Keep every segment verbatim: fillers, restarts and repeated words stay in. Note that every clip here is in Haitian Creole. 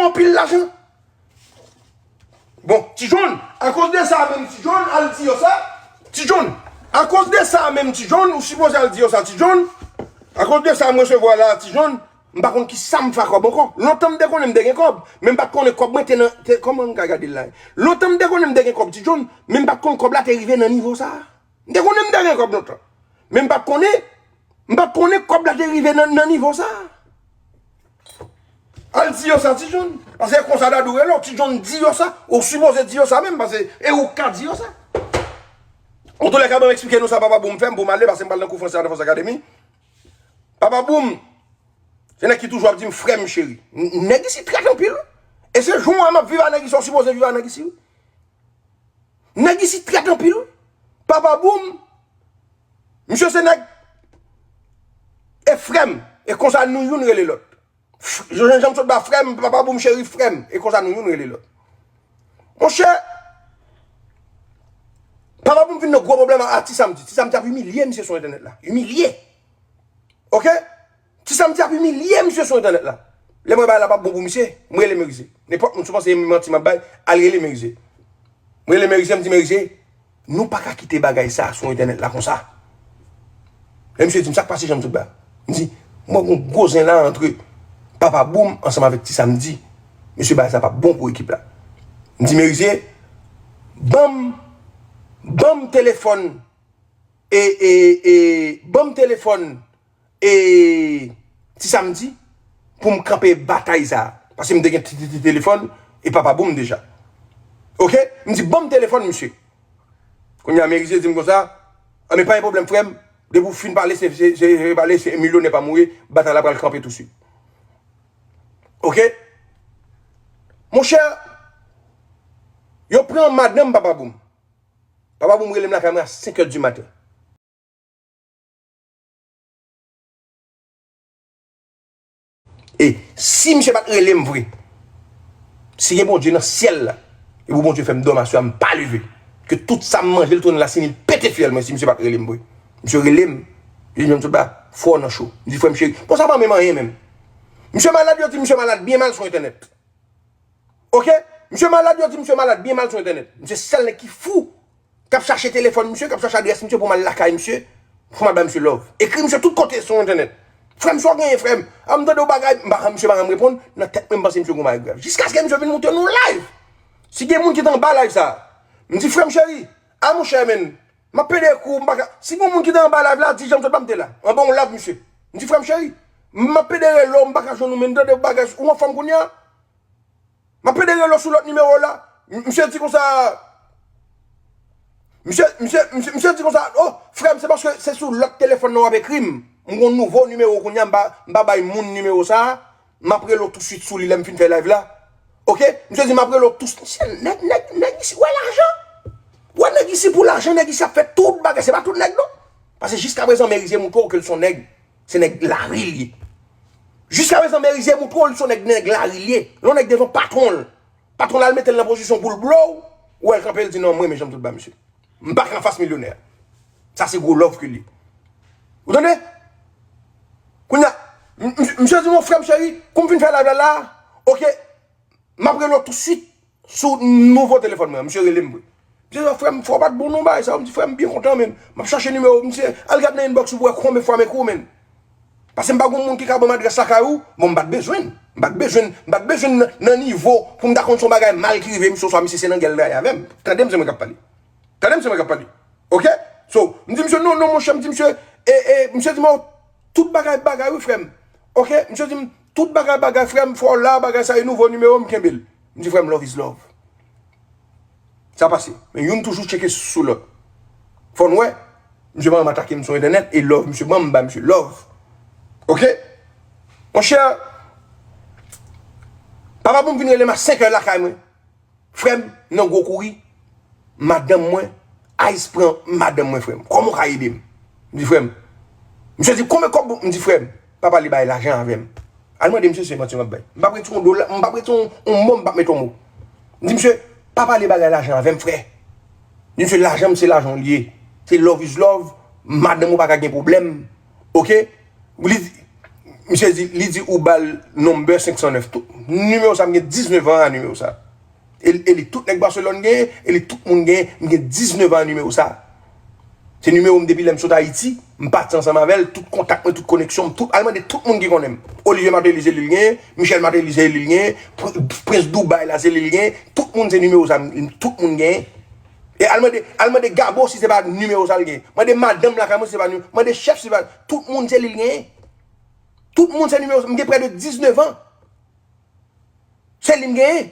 Anpil lajan. Bon, Ti John, akoz de sa menm, Ti John, al di yo sa. Ti John, akoz de sa menm, Ti John, ou sipoze al di yo sa, Ti John. Akoz de sa m resevwa la, Ti John, m pa konn ki sa m fè ak kòb ankò. Lontan m te konnen m te gen kòb, men m pa t konnen kòb mwen te nan, te, kòman m ka gade l la? Lontan m te konnen m te gen kòb, Ti John, men m pa t konn kòb la te rive nan nivo sa. M te konnen m te gen kòb lontan, men m pa t konnen, m pa t konnen kòb la te rive nan, nan nivo sa. Al di yo sa, Ti John. Paske e konsa Dadou rele w, Ti John, di yo sa. Ou sipoze di yo sa menm, paske e ou k ka di yo sa. Antoulèka, ban m eksplike nou sa Papa Boom fè m pou m ale, paske m pral nan kou franse a nan Fòs Akademi. Papa Boom, se nèg ki toujou ap di m, "Frè m cheri." N-, nèg isi trèt anpil, wi. E se jan m ap viv a nèg isi, ou sipoze viv a nèg isi, wi. Nèg isi trèt anpil, wi. Papa Boom, misye se nèg, e frè m, e konsa nou youn rele lòt. F-, jan, jan m sot ba frè m, Papa Boom cheri frè m, e konsa nou youn rele lòt. Monchè, Papa Boom vin nan gwo pwoblèm a, a Ti Samdi. Ti Samdi ap imilye misye sou entènèt la. Imilye. Oke? Ti Samdi ap imilye misye sou entènèt la. Lè m wè bagay la p ap bon pou misye, m rele Merize. Nenpòt moun, si w panse se manti m ap bay, al rele Merize. M rele Merize, m di, "Merize, nou pa ka kite bagay sa sou entènèt la konsa." Lè misye di m, "Sa k pase, Jan Mtotba?" M di, "M wè gon gwo zen la antre Papa Boom ansanm avèk Ti Samdi. Mesye, bagay sa p ap bon pou ekip la." M di, "Merize, ban m, ban m telefòn, e, e, e, ban m telefòn e Ti Samdi pou m kanpe batay sa a. Paske m te gen ti, ti, ti telefòn e Papa Boom deja. Oke? M di, "Ban m telefòn misye." Kounye a, Merize di m konsa, "Anben, pa gen pwoblèm, frè m. Depi w fin pale, se, se, se, se pale, se milyonè pa mouri, batay la pral kanpe tousuit." Oke? Monchè, yo pran madanm Papa Boom. Papa Boom rele m lakay mwen a senk è di maten. E si misye pa t rele m vre, si gen Bondye nan syèl la, e pou Bondye fè m dòmi aswè a, m pa leve, ke tout sa m manje l tounen lasini, l pete fyèl mwen, si misye pa t rele m vre. Misye rele m, li di m, "Jan Mtotba, fò w nan cho." M di, "Frè m cheri." Bon, sa pa menm anyen menm. Misye malad, yo di misye malad byen mal sou entènèt. Oke? Misye malad, yo di misye malad byen mal sou entènèt. Misye sèl nèg ki fou, k ap chache telefòn misye, k ap chache adrès misye pou m al lakay misye, pou m al bay misye love. Ekri misye tout kote sou entènèt. "Frè m, sa w genyen, frè m? A, m tande w bagay." M pa, misye pa janm reponn. Nan tèt mwen, m panse misye gon bagay grav. Jiskaske misye vin montre nou live. Si gen moun ki te anba live sa, m di, "Frè m cheri, a monchè, men, m ap pede kou, m pa ka." Si gen moun ki te anba live la, di, "Jan Mtotba, m te la." Anba yon love, misye. M di, "Frè m cheri, m ap pede rele w, m pa ka jwenn ou, men, m tande w bagay, ou anfòm kounye a?" M ap pede rele w sou lòt nimewo la. M-, misye di konsa, misye, misye, misye, misye di konsa, "O, frè m, se paske se sou lòt telefòn nan w ap ekri m. M gon nouvo nimewo kounye a, m pa, m pa bay moun nimewo sa a. M ap rele w tousuit sou li lè m fin fè live la." Oke? Misye di, "M ap rele w tousuit." Mesye, nèg, nèg, nèg isi wè lajan. Wè nèg isi pou lajan, nèg isi ap fè tout bagay. Se pa tout nèg, non. Paske jiskaprezan, Merize montre w ke l se yon nèg, se nèg lari l ye. Jiskaprezan, Merize montre w li se yon nèg, nèg lari l ye. Lè yon nèg devan patwon l, patwon l al mete l nan pozisyon pou l blow, ou wè l kanpe, l di, "Non, mwen, men Jan Mtotba, mesye. M pa ka anfas milyonè a." Sa se gwo love ke l ye. Ou tande? Kounye a, m-, m-, misye di, "Mon frè m cheri, kou m fin fè live la, la, oke, m ap rele w tousuit sou nouvo telefòn mwen an." Misye rele m vre. Misye di, "Frè m, fò w pa t bon non bagay sa yo." M di, "Frè m, byen kontan, men m ap chache nimewo w." Misye, "Al gad nan inbox ou pou w wè konbyen fwa m ekri w, men." Paske m pa gon moun ki ka ban m adrès lakay ou. Bon, m pa t bezwen l. M pa t bezwen, m pa t bezwen nan, nan nivo pou m ta konn se yon bagay mal ki rive misye, oswa misye se nan gè l rayi avè m. Tande m, se mwen k ap pale. Tande m, se mwen k ap pale. Oke? So, m di misye, "Non, non, monchè," m di misye, e, e, misye di m, "Tout bagay, bagay, wi, frè m." Oke? Misye di m, "Tout bagay, bagay, frè m, fò w la, bagay sa, e nouvo nimewo m, kenbe l." M di, "Frè m, love is love." Sa pase. Men youn toujou tcheke sou lòt. Fò n wè, misye pa janm atake m sou entènèt, e love misye ban m, m ba misye love. Oke? Monchè, Papa Boom vin rele m a senk è lakay mwen. Frè m, nan gwo kouri, madanm mwen, Ice pran madanm mwen, frè m. Kòman w ka ede m? M di, "Frè m." Misye di, "Konbyen kòb ou?" M di, "Frè m, pa pale bay lajan avè m." Al mande misye si se manti m ap bay. M p ap retire yon dola, m p ap retire yon, yon mo, m p ap mete yon mo. M di, "Misye, pa pale bagay lajan avè m, frè." M di, "Misye, lajan m se lajan w li ye. Se love is love, madanm ou pa ka gen pwoblèm." Oke? Li, Misye di, li di ou ba l number senk san nèf. Tout, nimewo sa, m gen diznèf an a nimewo sa. E, e li tout nèg Barcelone genyen, e li tout moun genyen, m gen diznèf an a nimewo sa. Se nimewo m depi lè m sot Ayiti, m pati ansanm avè l, tout kontak mwen, tout koneksyon m, tout, al mande tout moun ki konnen m. Olivier Martelly se li l genyen, Michel Martelly se li l genyen, Pr- Prince Dubai la se li l genyen, tout moun se nimewo sa, m- tout moun genyen. E al mande, al mande Gabo si se pa nimewo sa l genyen. Mande madanm lakay mwen si se pa nimewo, mande chèf si se pa, tout moun se li l genyen. Tout moun se nimewo sa, m gen prè de diznèf an. Se li m genyen.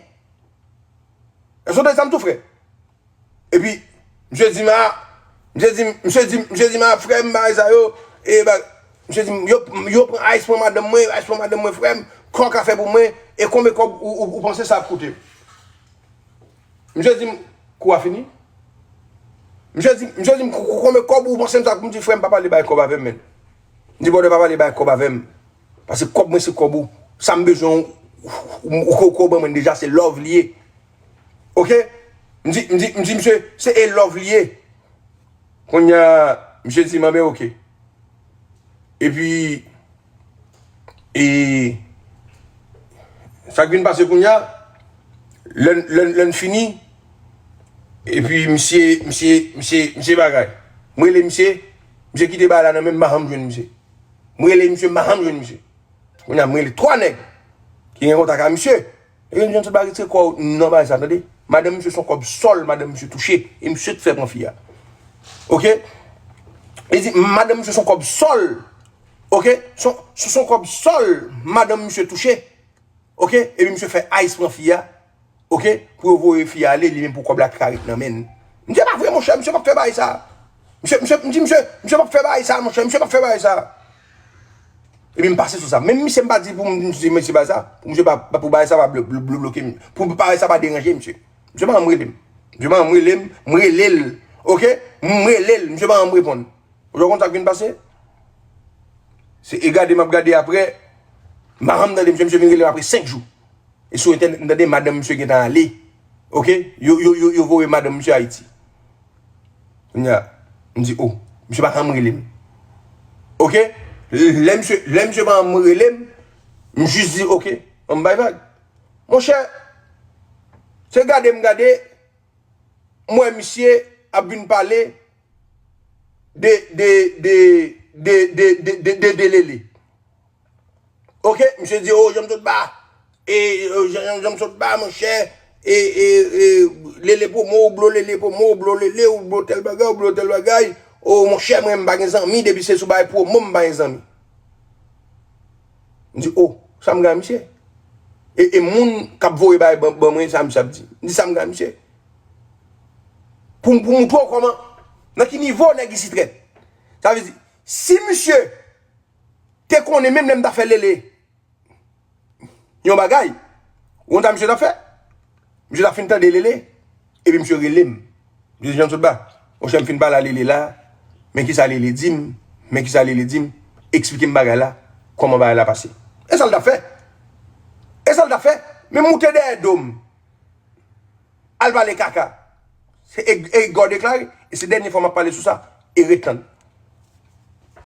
Èske w tande sa m tou, frè? Epi, misye di m, a, misye di m, misye di m, misye di m, a, frè m, bagay sa yo, e ba, misye di m, yo, yo pran Ice pran madanm mwen, Ice pran madanm mwen, frè m, kòk a fè pou mwen, e konbyen kòb ou, ou, ou panse sa ap koute m? Misye di m, kou a fini? Misye di, misye di m, kou- kou- konbyen kòb ou panse m sa, m di, frè m, pa pale bay kòb avè m, men. M di, brother, pa pale bay kòb avè m. Paske kòb mwen se kòb ou. Sa m bezwen, ou, ou, ou, ou, ou ban mwen deja, se love li ye. Oke? M di, m di, m di, misye, se e love li ye. Kounye a, misye di m, anben, oke. Epi, e, sa k vin pase kounye a, lè n- lè n- lè n fini, epi misye, misye, misye, misye bagay. M rele misye, misye kite bagay la nan men m, m pa janm jwenn misye. M rele misye, m pa janm jwenn misye. Kounye a, m rele twa nèg ki gen kontak a misye. E yo di, Johnson, pa retire kò w nan bagay sa, tande. Madanm misye se yon kòb sòl, madanm misye touche. E misye t fè pran fi a. Oke? Li di, madanm misye se yon kòb sòl. Oke? Se yon- se se yon kòb sòl, madanm misye touche. Oke? Epi misye fè Ice pran fi a. Oke? Pou yo voye fi a ale, li menm pou kòb la ka ret nan men l. M di, e pa vre, monchè, misye p ap fè bagay sa. Misye, misye, m di, misye, misye p ap fè bagay sa, monchè, misye p ap fè bagay sa. Epi m pase sou sa. Menm misye m pa di pou m di misye bagay sa, pou misye pa, pa- pou bagay sa pa blo- blo- blo- bloke m, pou bagay sa pa deranje misye. Misye pa janm rele m. Misye pa janm rele m, m rele l. Oke? M rele l, misye pa janm reponn. Ou konn sa k vin pase? Se e gade m ap gade apre, m pa janm tande misye, misye vin rele m apre senk jou. E sou entènèt, m tande madanm misye gentan ale. Oke? Yo, yo, yo, yo voye madanm misye Ayiti. Kounye a, m di, o, misye pa janm rele m. Oke? Lè misye, lè misye pa janm rele m, m jis di, oke, an m bay vag. Monchè, se gade m gade, m wè misye ap vin pale de, de, de, de, de, de, de, de Lele. Oke, misye di, o, jan m sot ba, e, e, jan, jan, jan m sot ba, monchè, e, e, e, Lele pwomo, ou blo Lele pwomo, ou blo Lele, ou blo tèl bagay, ou blo tèl bagay. O, monchè, mwen, m pa gen zanmi, depi se sou bagay pwomo, m pa gen zanmi. M di, o, sa m gen a misye? E, e moun k ap voye bagay ban, ban mwen, sa misye ap di. M di, sa m gen a misye? Pou, pou moutre w kòman, nan ki nivo nèg isit rèd. Sa vle di, si misye te konnen menm lè m ta fè Lele yon bagay, ou konn sa misye t ap fè? Misye t ap fin tande Lele, epi misye rele m. Misye di, Johnson ba, monchè, m fin pale a Lele la, men kisa Lele di m, men kisa Lele di m, eksplike m bagay la, kòman bagay la pase. E sa l t ap fè. E sa l t ap fè. Men moute dèyè do m. Al pale kaka. Se e- egò deklare. E se dènye fwa m ap pale sou sa. E ret tann.